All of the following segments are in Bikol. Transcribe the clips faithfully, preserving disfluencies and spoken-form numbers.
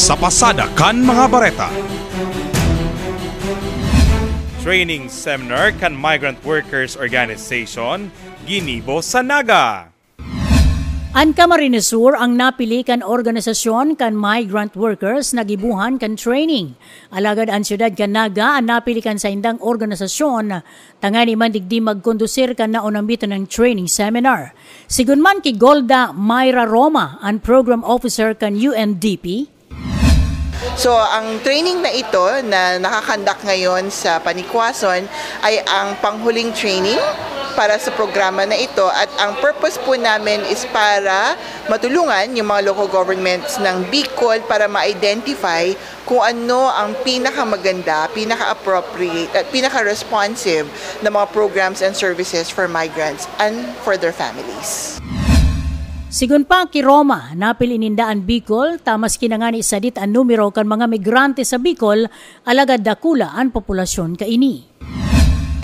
Sa pasada kan mga bareta. Training seminar kan Migrant Workers Organization ginibo sa Naga. An Camarines Sur ang napili kan organisasyon kan migrant workers na gibohan kan training. Alagad an siyudad kan Naga an napili kan saindang organisasyon, tangani man digdi magkondusir kan naonambitan na training seminar. Sigon man ki Golda Myra Roma, an program officer kan U N D P, So, ang training na ito na nakakandak ngayon sa Panikwason ay ang panghuling training para sa programa na ito, at ang purpose po namin is para matulungan yung mga local governments ng Bicol para ma-identify kung ano ang pinakamaganda, pinaka-appropriate at pinaka-responsive na mga programs and services for migrants and for their families. Sigon pa ki Roma, napili ninda an Bicol ta maski na ngani sadit an numero kan mga migrante sa Bicol, alagad dakula an populasyon kaini.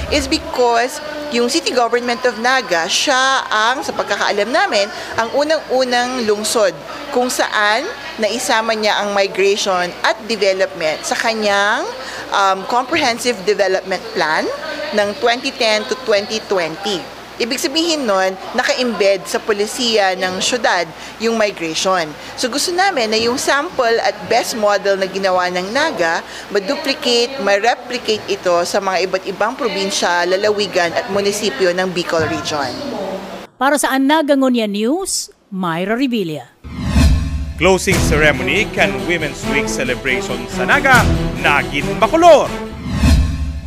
Is because yung City Government of Naga, siya ang, sa pagkakaalam namin, ang unang-unang lungsod kung saan naisama niya ang migration at development sa kanyang um, Comprehensive Development Plan ng twenty ten to twenty twenty. Ibig sabihin nun, naka-embed sa polisiya ng syudad yung migration. So gusto namin na yung sample at best model na ginawa ng Naga, ma-duplicate, ma-replicate ito sa mga iba't ibang probinsya, lalawigan at munisipyo ng Bicol Region. Para sa An Naga Ngunyan News, Myra Revilla. Closing ceremony kan Women's Week celebration sa Naga, nagin makulor.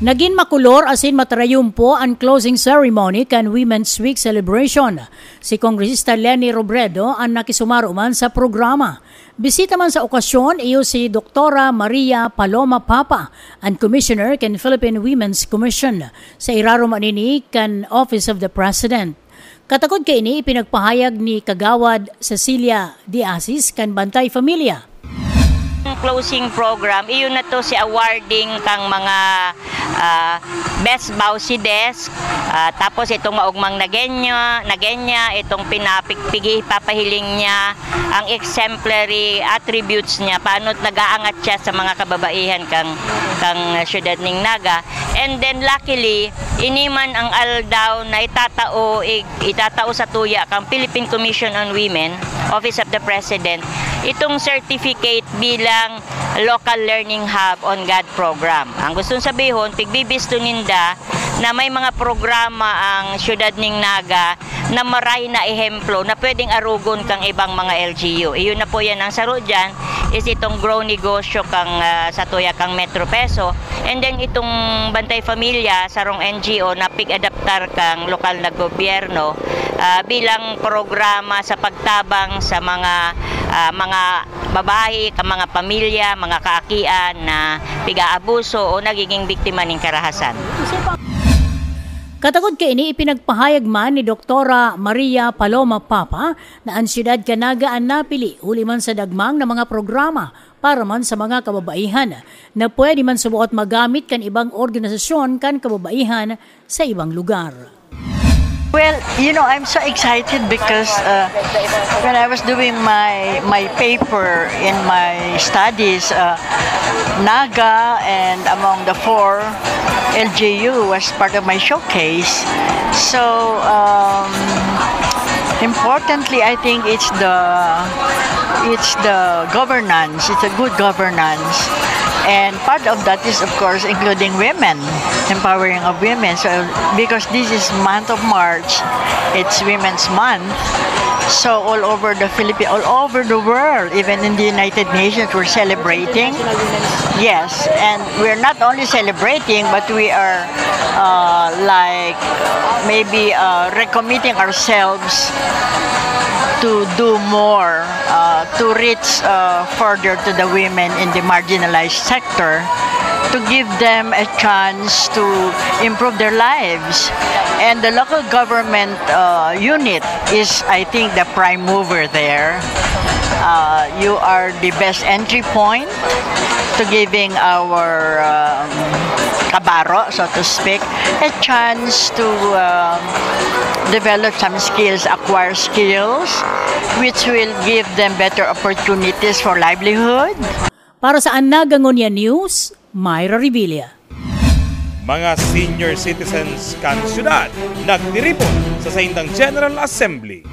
Nagin makulor asin matarayumpo an closing ceremony kan Women's Week celebration. Si Kongresista Leni Robredo an nakisumaro man sa programa. Bisita man sa okasyon iyo si Doktora Maria Paloma Papa, an Commissioner kan Philippine Women's Commission. Sa irarom man ini kan Office of the President. Katakod kaini ipinagpahayag ni Kagawad Cecilia de Asis kan Bantay Familia. Closing program, iyon na to si awarding kang mga ah, best bawsi desk, ah, tapos itong maugmang nagenya, nagenya, itong pinapigpigi, papahiling niya, ang exemplary attributes niya, paano nag-aangat siya sa mga kababaihan kang, kang syudad ning Naga. And then luckily, ini man ang aldaw na itatao, ig- itatao sa tuya kang Philippine Commission on Women, Office of the President, itong certificate bilang Local Learning Hub on God Program. Ang gustong sabihon, pigbibisto ninda na may mga programa ang syudad ning Naga na maray na ehemplo na pwedeng arugon kang ibang mga L G U. Iyon na po yan ang saro dyan, is itong grow negosyo kang ah, sa tuya kang Metro Peso. And then itong Bantay Familia, sarong N G O na pig-adaptar kang lokal na gobyerno ah, bilang programa sa pagtabang sa mga ah, mga babae, ka mga pamilya, mga kaakian na pig-aabuso o nagiging biktima ning karahasan. Katakod kaini, ipinagpahayag man ni Doktora Maria Paloma Papa na an siyudad kan Naga an napili huli man sa dagmang na mga programa para man sa mga kababaihan na pwede man suboot magamit kan ibang organisasyon kan kababaihan sa ibang lugar. Well, you know, I'm so excited because uh, when I was doing my my paper in my studies, uh, Naga and among the four L G U was part of my showcase. So um, importantly, I think it's the it's the governance. It's a good governance, and part of that is, of course, including women, empowering of women. So because this is month of March, it's Women's Month. So all over the Philippines, all over the world, even in the United Nations, we're celebrating. Yes, and we're not only celebrating, but we are uh, like maybe uh, recommitting ourselves to do more uh, to reach uh, further to the women in the marginalized sector to give them a chance to improve their lives. And the local government uh, unit is, I think, the prime mover there. Uh, you are the best entry point to giving our um, kabaro, so to speak, a chance to um, develop some skills, acquire skills, which will give them better opportunities for livelihood. Para sa Anaga Ngunyan News, Myra Revilla. Mga senior citizens kan syudad nagtiripon sa saindang General Assembly.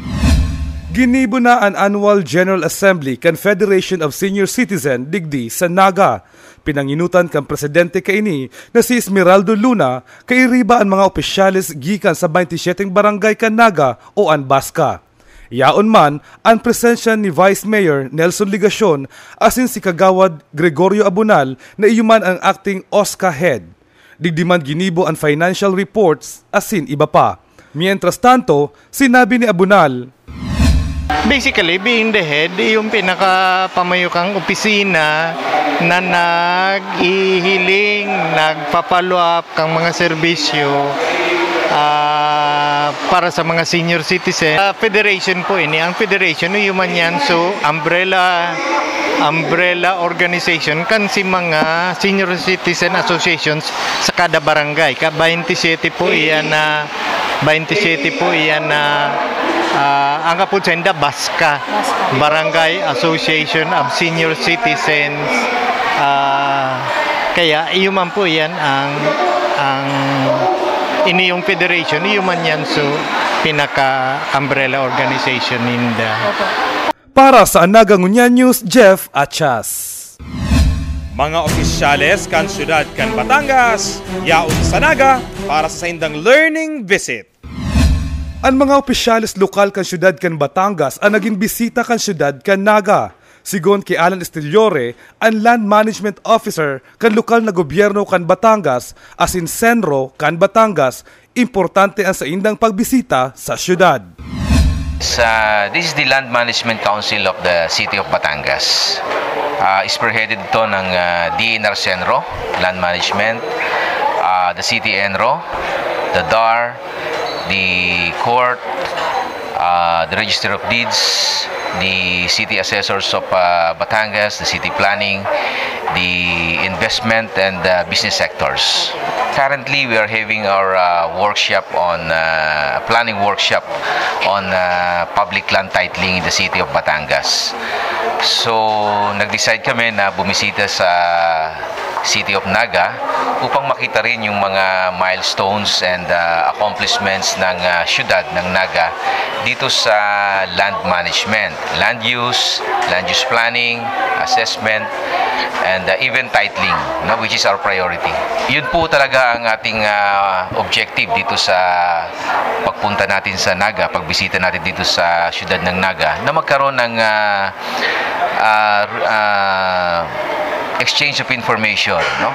Ginibo na an Annual General Assembly kan Federation of Senior Citizen digdi sa Naga. Pinanginutan kan presidente kaini na si Esmeraldo Luna, kairiba an mga opisyales gikan sa baynte siyete barangay kan Naga o an BASCA. Yaon man an presensya ni Vice Mayor Nelson Legacion asin si Kagawad Gregorio Abunal na iyo man an acting OSCA head. Digdi man ginibo an financial reports asin iba pa. Mientras tanto, sinabi ni Abunal, Basically, being the head, yung pinakapamayukang opisina na naghihiling, nagpapalo-up kang mga serbisyo ah, para sa mga senior citizen. Ah, federation po ini. Ang federation, human yan. So, umbrella, umbrella organization kan si mga senior citizen associations sa kada barangay. Ka baynte siyete po iyan na baynte siyete po iyan na ah, ang kapod sa inda, BASCA, Barangay Association of Senior Citizens. Ah, kaya iyo man po yan ang ang ini yung federation, iyo man yan so pinaka umbrella organization ninda. Para sa Anaga Ngunyan News, Jeff Achas. Mga opisyales kan syudad kan Batangas, yaon sa Naga para sa saindang learning visit. An mga opisyales lokal kan syudad kan Batangas an nagin bisita kan syudad kan Naga. Sigon ki Alan Estillore, an Land Management Officer kan lokal na gobyerno kan Batangas asin Senro kan Batangas, importante an saindang pagbisita sa syudad. Sa, this is the Land Management Council of the City of Batangas. Ah, spearheaded ito ng ah, D N R Senro, Land Management, ah, the City Enro, the DAR, the court, uh, the Register of Deeds, the city assessors of uh, Batangas, the city planning, the investment and uh, business sectors. Currently, we are having our uh, workshop on uh, planning workshop on uh, public land titling in the city of Batangas. So, nag-decide kami na bumisita sa City of Naga upang makita rin yung mga milestones and uh, accomplishments ng uh, siyudad ng Naga dito sa land management, land use, land use planning, assessment, and uh, even titling, no, which is our priority. Yun po talaga ang ating uh, objective dito sa pagpunta natin sa Naga, pagbisita natin dito sa siyudad ng Naga, na magkaroon ng uh, uh, uh, exchange of information, no?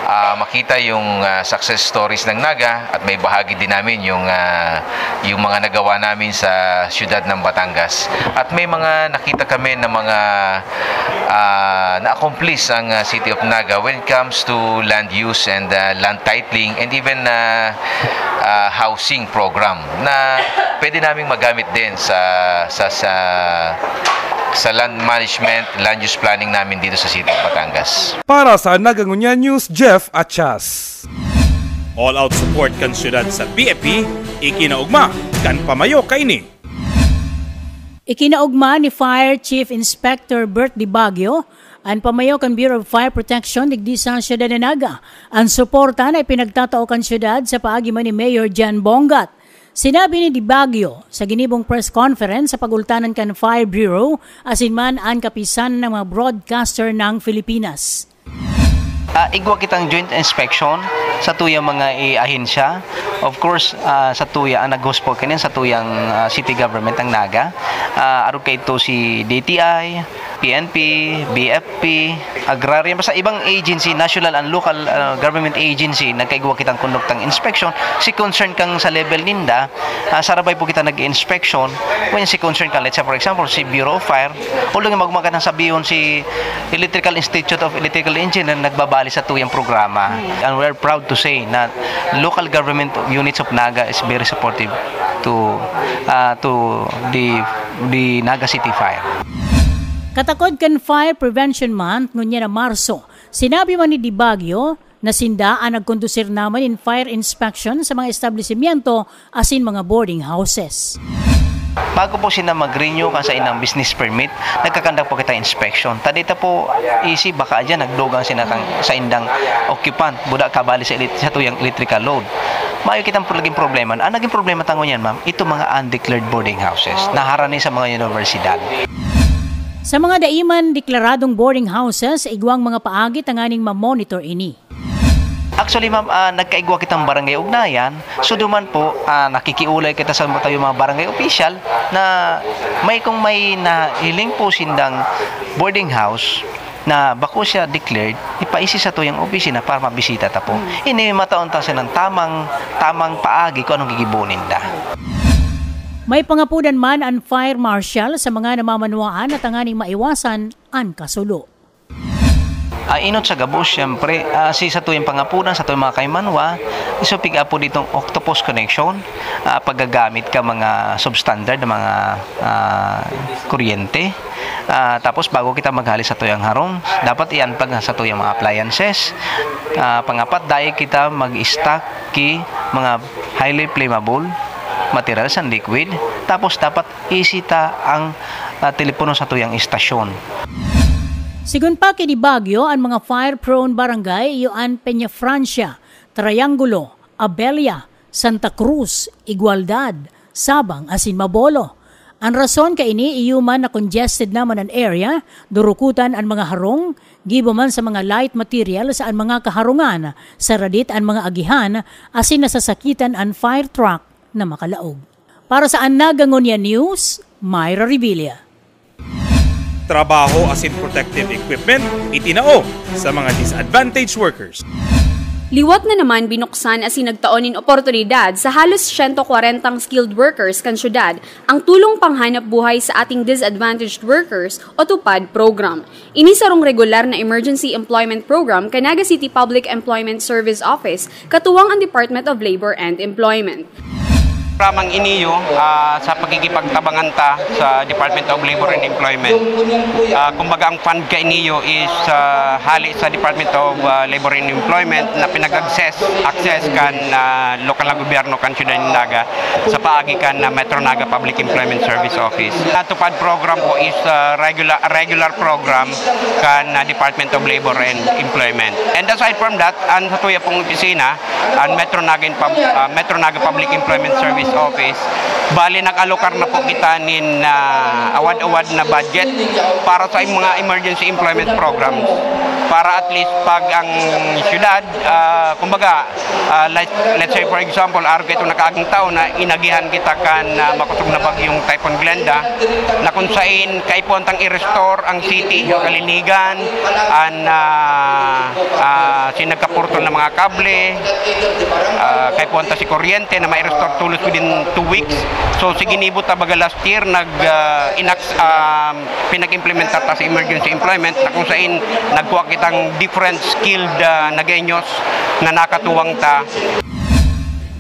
Uh, makita yung uh, success stories ng Naga at may bahagi din namin yung uh, yung mga nagawa namin sa siyudad ng Batangas. At may mga nakita kami na mga uh, na-accomplish ang uh, City of Naga when it comes to land use and uh, land titling and even uh, uh, housing program na pwede naming magamit din sa sa sa sa land management, land use planning namin dito sa City of Batangas. Para sa Nagangunya News, Jeff Achas. All-out support kan syudad sa P F P, ikinaugma kan pamayo kaini. Ikinaugma ni Fire Chief Inspector Bert Di Baguio an pamayo kan Bureau of Fire Protection digdi sa Siyudad na Naga. An suporta na ipinagtatao kan siyudad sa paagi man ni Mayor Jan Bongat. Sinabi ni Di Baguio sa ginibong press conference sa pagultanan kan Fire Bureau asin man an kapisan ng mga broadcaster ng Filipinas. Uh, igwa kitang joint inspection sa tuyang mga ahensya. Of course, uh, sa tuya ang nag-host po kanin sa tuyang uh, city government ang Naga. Uh, arog kaito si D T I, P N P, B F P, agrarian, basta ibang agency, national and local uh, government agency, nagkaigwa kitang konduktang inspection. Si concern kang sa level ninda, uh, sarabay po kita nag-inspection. When si concern kang, let's say for example, si Bureau of Fire, although magmakan ang sabihon si Electrical Institute of Electrical Engineer nagbabali sa tuyang programa. And we're proud to say na local government units of Naga is very supportive to uh, to the the Naga City Fire. Katakod kan Fire Prevention Month ngunyan na Marso, sinabi man ni Di Baguio na sinda an nagkondusir naman nin fire inspection sa mga establisimyento asin mga boarding houses. Bago po sila mag-renew kan saindang business permit, nagkakandak po kita inspection. Ta dita po, isi baka dyan, nagdugang sila kan saindang occupant, buda kabali sa, elit- sa tuyang electrical load. Mayo kitang naging problema. Ang naging problema tango niyan, ma'am, ito mga undeclared boarding houses. Naharani sa mga universidad. Sa mga dai man deklaradong boarding houses, igwang mga paagi tanganing ma-monitor ini. Actually, ma'am, ah, nagkaigwa kitang barangay ugnayan. So, duman po, ah, nakikiulay kita sa tayo mga barangay official na may kung may nahiling po sindang boarding house na bako siya declared, ipaisi sa tuyang opisina para mabisita ta po. Ini mataon ta siya ng tamang, tamang paagi kung anong gigibunin da. May pangapudan man an fire marshal sa mga namamanwaan na tanganing maiwasan an kasulo. Ah, inot sa gabos, siyempre, ah, si sa tuyang pangapunan, sa tuyang mga kaimanwa, isupig apo ditong octopus connection, ah, paggagamit ka mga substandard na mga ah, kuryente. Ah, tapos bago kita maghali sa tuyang harong, dapat iantag sa tuyang mga appliances. Ah, pangapat, dai kita mag-stock ki mga highly flammable materials and liquid. Tapos dapat isita ang ah, telepono sa tuyang istasyon. Sigon pa ki ni Baguio, an mga fire-prone barangay iyo an Peñafrancia, Triangulo, Abella, Santa Cruz, Igualdad, Sabang asin Mabolo. An rason kaini iyo man na congested naman an area, durukutan an mga harong, gibo man sa mga light material sa an mga kaharungan, saradit an mga agihan, asin nasasakitan an fire truck na makalaog. Para sa Anaga Ngunyan News, Myra Revilla. Trabaho asin protective equipment itinao sa mga disadvantaged workers. Liwat na naman binuksan asin nagtao nin oportunidad sa halos siyento kwarentang skilled workers kan syudad ang tulong panghanap buhay sa ating disadvantaged workers o TUPAD program. Ini sarong regular na emergency employment program kan Naga City Public Employment Service Office katuwang ang Department of Labor and Employment. Programang iniyo ah, sa pagkikipagtabangan ta sa Department of Labor and Employment. Ah, kumbaga ang fund ka iniyo is ah, hali sa Department of ah, Labor and Employment na pinag-access access kan ah, lokal na gobyerno kan Siyudad ng Naga sa paagi kan ah, Metro Naga Public Employment Service Office. Natupad program po is ah, regular regular program kan ah, Department of Labor and Employment. And aside from that, ang sa tuya pong opisina, ang Metro Naga, Pub- ah, Metro Naga Public Employment Service Office, bali nag-alokar na po kita nin ah, awad-awad na budget para sa mga emergency employment programs para at least pag ang syudad, ah, kumbaga, ah, like, let's say for example, arog ito nakaaging taon na inagihan kita kan ah, makosog na bagyong Typhoon Glenda na kung sain kaipuhan tang i-restore ang city, kalinigan, an ah, ah, si nagkapurtol na mga kable, ah, kaipuhan ta si kuryente na ma-restore tulos within two weeks. So sige nibo ta baga last year nag ah, inax ah, pinag-implementar ta sa emergency employment na kung sain nagkuha kitang different skilled ah, Nagueños na nakatuwang ta.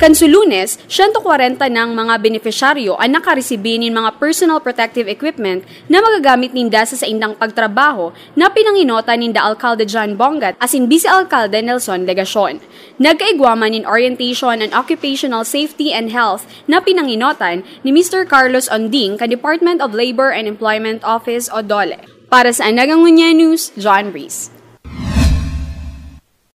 Kan su Lunes, siyento kwarenta nang mga benepisyaryo an nakaresibi nin mga personal protective equipment na magagamit ninda sa saindang pagtrabaho na pinanginotan ninda Alcalde John Bongat asin Vice Alcalde Nelson Legacion. Nagkaigwa man nin orientation on occupational safety and health na pinanginotan ni Mister Carlos Onding kan Department of Labor and Employment Office o DOLE. Para sa Anaga Ngunyan News, John Reese.